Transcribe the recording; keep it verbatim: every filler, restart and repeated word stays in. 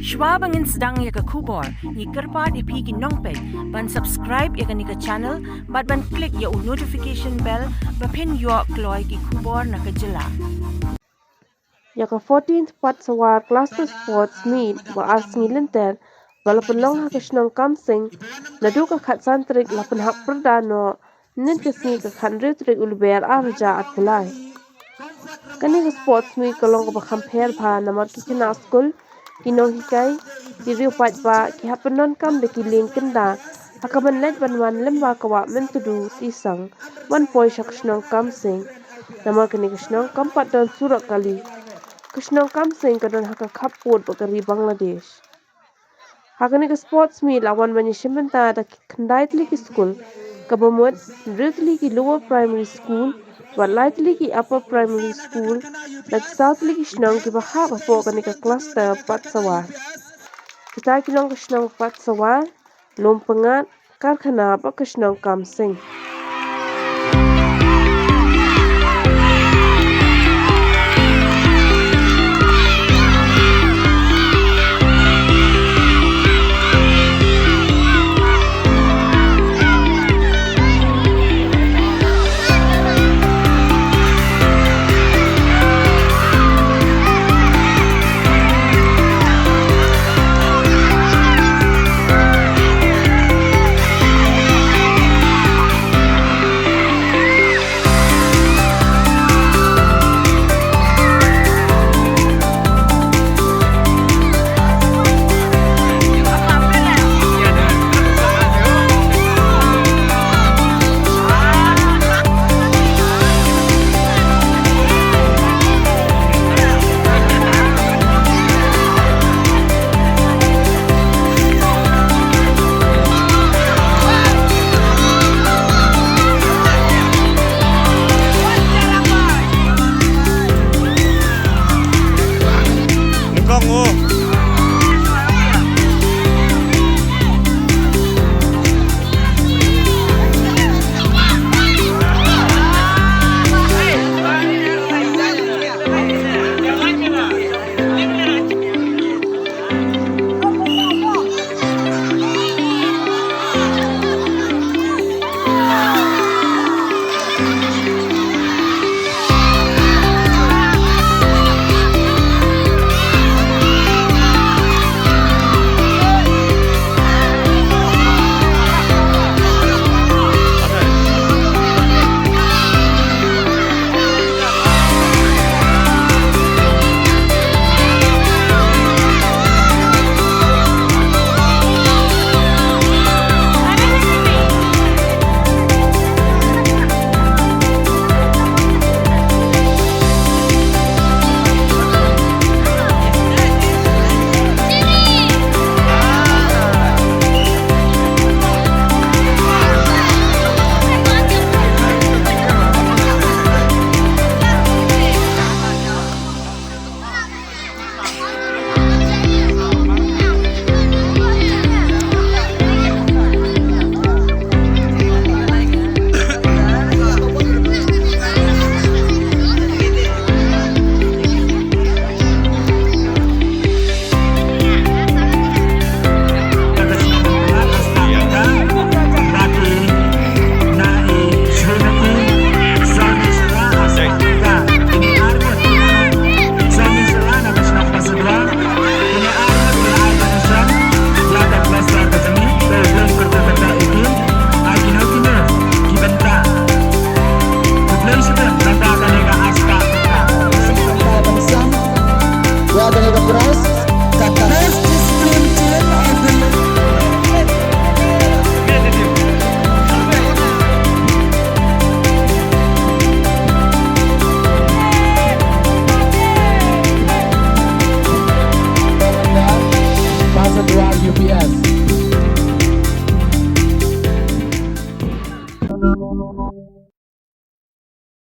Shwa ba ngin sdang ïa ka khubor, ngi kyrpad ïa phi ki nongpeit ban subscribe ïa kane ka channel bad ban click ïa u notification bell ba phin ïoh kloi ki khubor na ka jylla. Ïa ka fourteenth Patsawar Cluster Sports Meet ba ar sngi lynter ba la pynlong ha ka shnong Kamsing naduh ka khatsan tarik la pynhap pyrda noh mynnin ka sngi ka khathynriew tarik u Lber ar hajar arphew lai. Kane ka sports meet ka long kaba kham pher bha namar ki khynnah skul, ki nonghikai, ki riew paidbah ki hap pyndonkam da ki lieng kynda ha ka ban leit ban wan lyngba ka wah Myntdu Tisang ban poi sha ka shnong Kamsing. Namar kane ka shnong kam pat don surok kali. Ka shnong Kamsing ka don ha ka khappud bad ka ri Bangladesh. Ha kane ka sports meet la wan ban ïashim bynta da ki khyndai tylli ki skul, kaba mut hynriew tylli ki lower primary school bad lai tylli ki upper primary school na ki saw tylli ki shnong kiba hap hapoh kane ka cluster Patsawar. Kita ki long ka shnong Patsawar, Lumpyngngad, Karkhana bad ka shnong Kamsing.